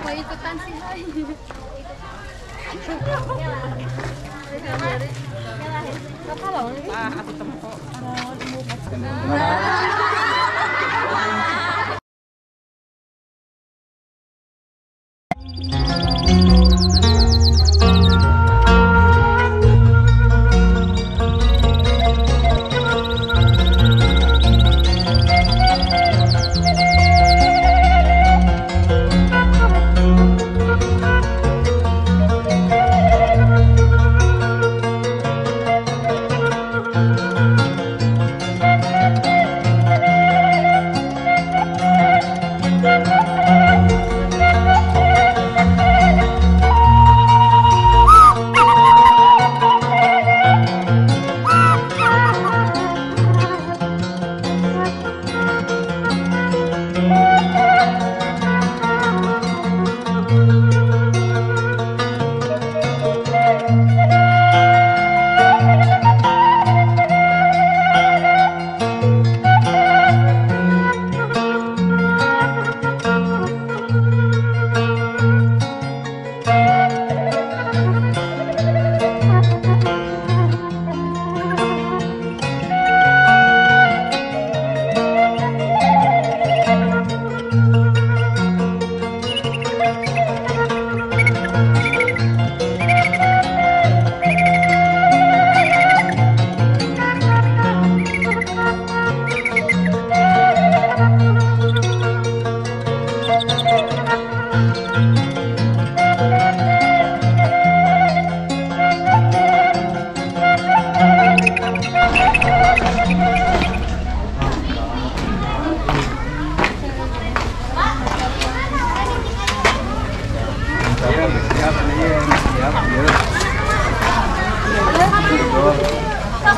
Mau ikutan sih, hai. Ah, aku tempo.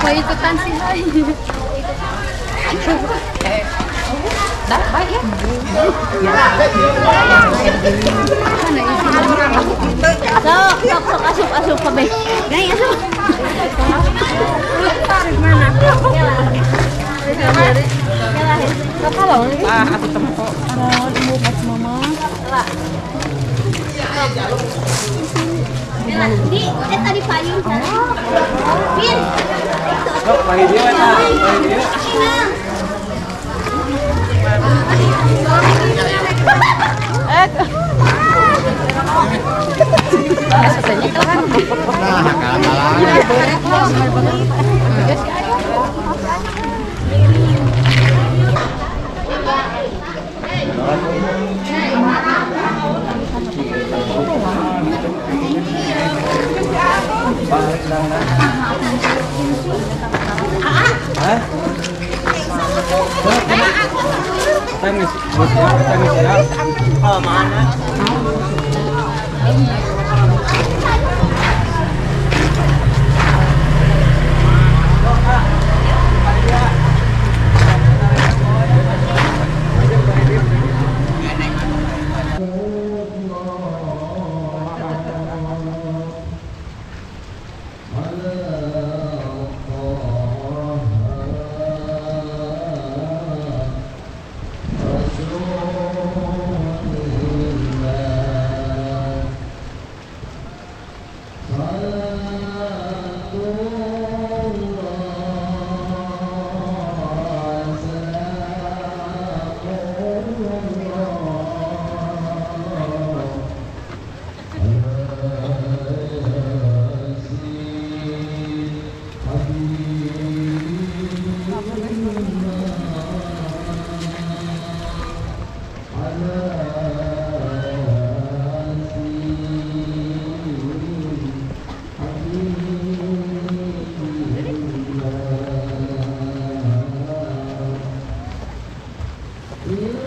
Mau ikutan sih, hai. Dah, baik ya. Sok, sok, sok, asup, asup, kabeh. Gai, asup. Mana? Ah, aku tempo. Mama. Di, tadi payung. Pin. Sok, dia, dia. Oh, mana? Yeah.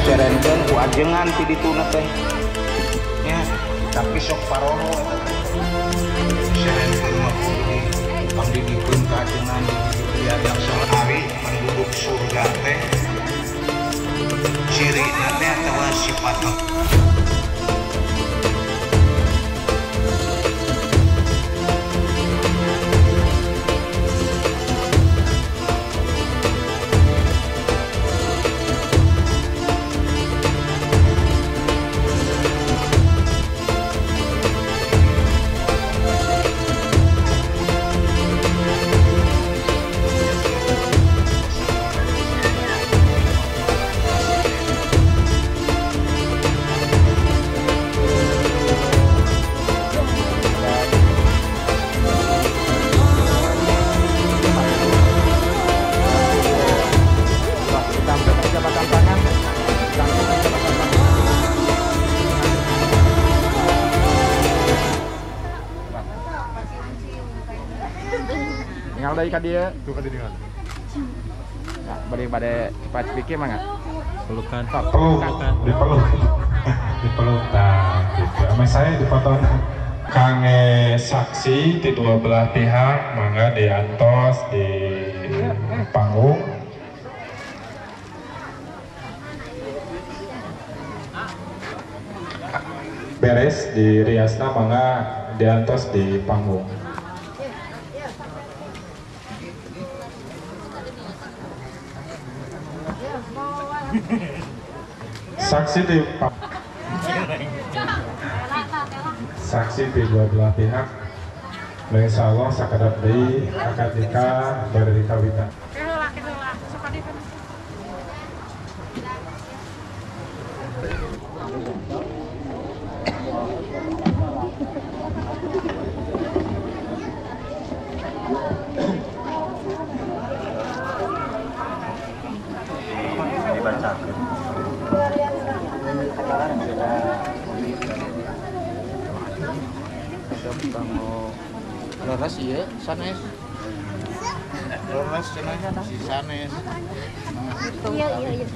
Dicerenkeun ku ajengan ti dituna teh. Nya, tapi sok paroho eta teh. Dicerenkeun mah kudu pangdidikeun ka ajengan di yang sehari penduduk surga teh. Cirina teh atawa sifatna. Tinggal dari ka dieu, tuh ka dieu. Nah, bade bade cepat pikir mah enggak? Pelukan. Peluk, dipeluk. Dipeluk tah gitu. Ame saya dipotong kangge saksi di dua belah pihak mangga diantos di panggung. Beres di riasna mangga diantos di panggung. Saksi di saksi di dua belah pihak. Insya Allah sakedap deui akad nikah bari dikawitan. Leres ieu sanes. Leres cenah si sanes. Iya iya iya.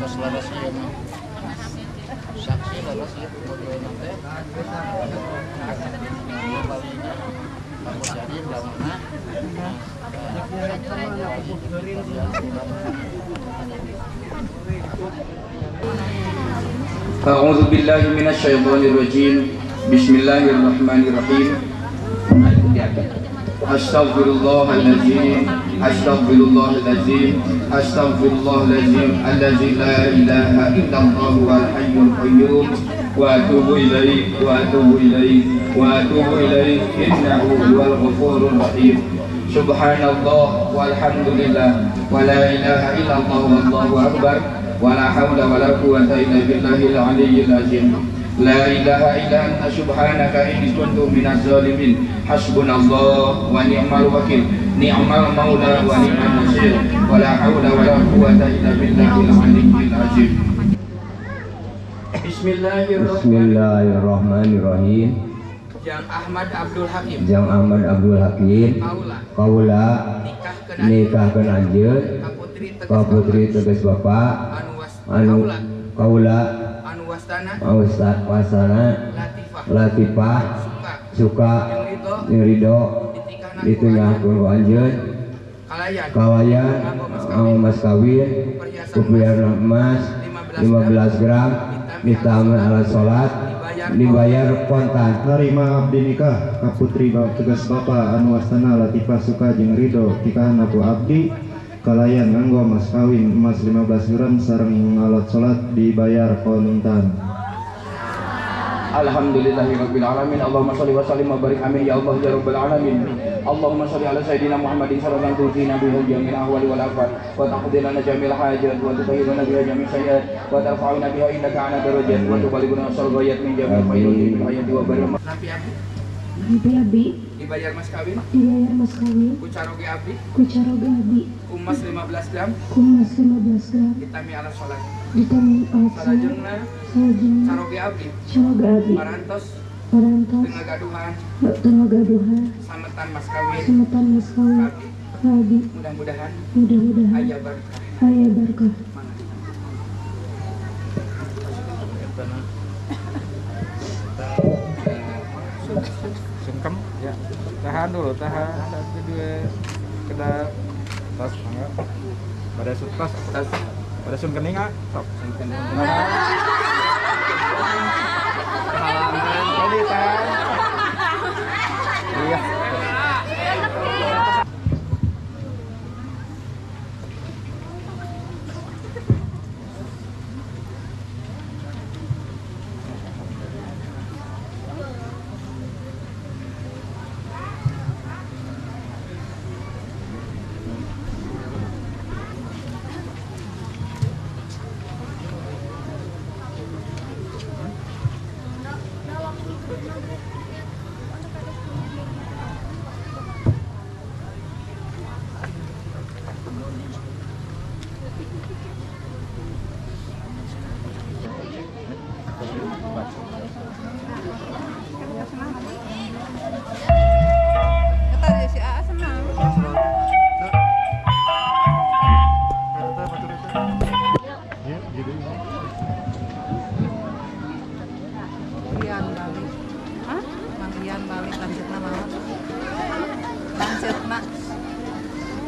Tos leres ieu mah. Saksi leres ieu mobilna teh. Balina kamu jadi damana. A'udzu billahi minasyaitonir rajim. Bismillahirrahmanirrahim. Astaghfirullahalazim, astaghfirullahalazim, astaghfirullahalazim allazi la ilaha illallah wal hayyul qayyum wa atubu ilaihi wa atubu ilaihi wa atubu ilaihi innahu huwal ghafurur rahim. Subhanallah walhamdulillah wa la ilaha illallah wallahu akbar wa la hawla wa la quwwata illa billahil aliyyil azim. La ilaha illa anta subhanaka inni kuntu minaz zalimin. Hasbunallah wa ni'mal wakil, ni'mal maula wa ni'man nasir. Wa la hawla wa la quwwata illa billahil aliyyil azim. Bismillahirrahmanirrahim. Jang Ahmad Abdul Hakim. Jang Ahmad Abdul Hakim. Kaula nikahkeun anjeun ka putri tegas bapak anu kaula anu wastana Latifah suka jeung ridho ditingahkeun ku anjeun kalayan nganggo mas kawin kupiar emas 15 gram ditambah alat salat dibayar kontan. Narima abdi nikah ka putri tegas bapa anu wastana Latifah suka jeung ridho tikahan aku abdi kalayan nganggo mas kawin emas 15 gram sareng alat salat dibayar kontan. Alhamdulillahirabbil alamin. Allahumma shalli wa sallim wa barik amin ya Allah ya rabbal alamin. Allahumma shalli ala sayidina Muhammadin sallallahu alaihi wa sallam jamil ahwali wal afat wa taqdi lana jamil hajat wa tutahhiruna biha jamil sayyiat wa tarfa'una biha innaka ala darajat wa tuballighuna asal ghayat min jamil khairati fil hayati wa barakah. Nabi abdi. Nabi abdi dibayar mas kawin. Dibayar mas kawin. Ku caroge abdi. Ku caroge abdi. Ku emas 15 gram. Ku emas 15 gram. Ditami alat salat. Ditami alat salat. Salajengna Salajengna caroge abdi. Caroge abdi. Parantos Parantos Teu ngagaduhan teu ngagaduhan sametan mas kawin sametan mas kawin ka abi. Mudah-mudahan Mudah-mudahan aya berkah. Aya berkah. Sungkem ya. Tahan dulu, tahan. 1 2 kedap. Tas mangga. Pada tas tas. Pada sun kening ah, sok. Sun kening. Tahan. Jadi tahan. Iya.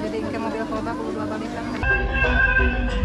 Jadi ke mobil kota kudu dua balikan. 1 2.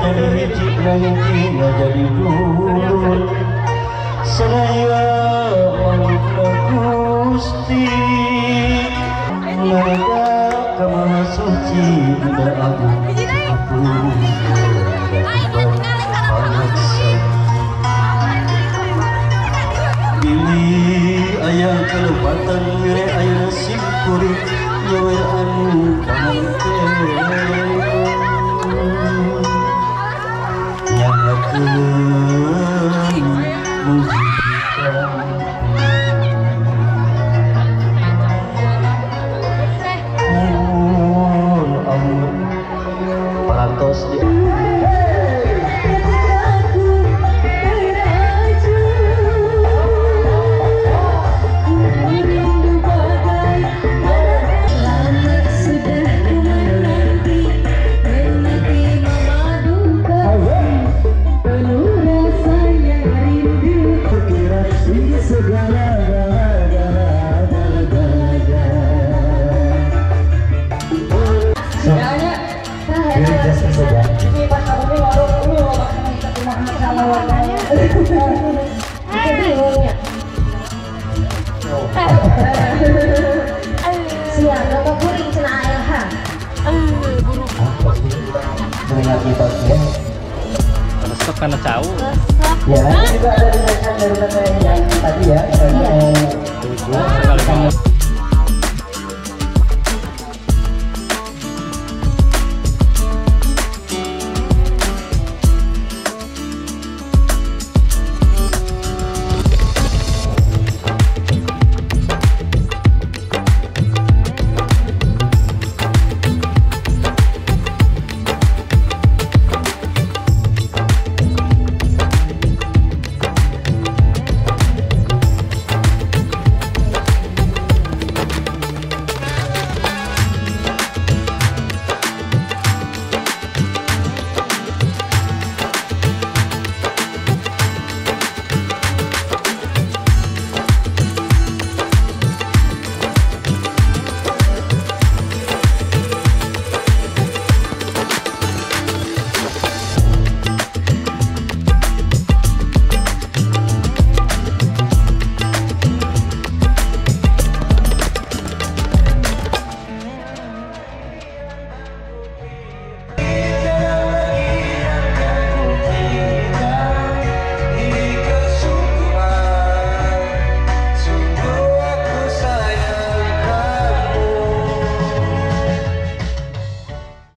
Jadi hiji hiji jadi dulur sadaya waluna Gusti Nada kamaha suci Bunda Agung Bilih aya kalepatan mere aya simkuring nyawer anu parantos di Resep karena cau. Ya, juga ada dari yang tadi ya, mau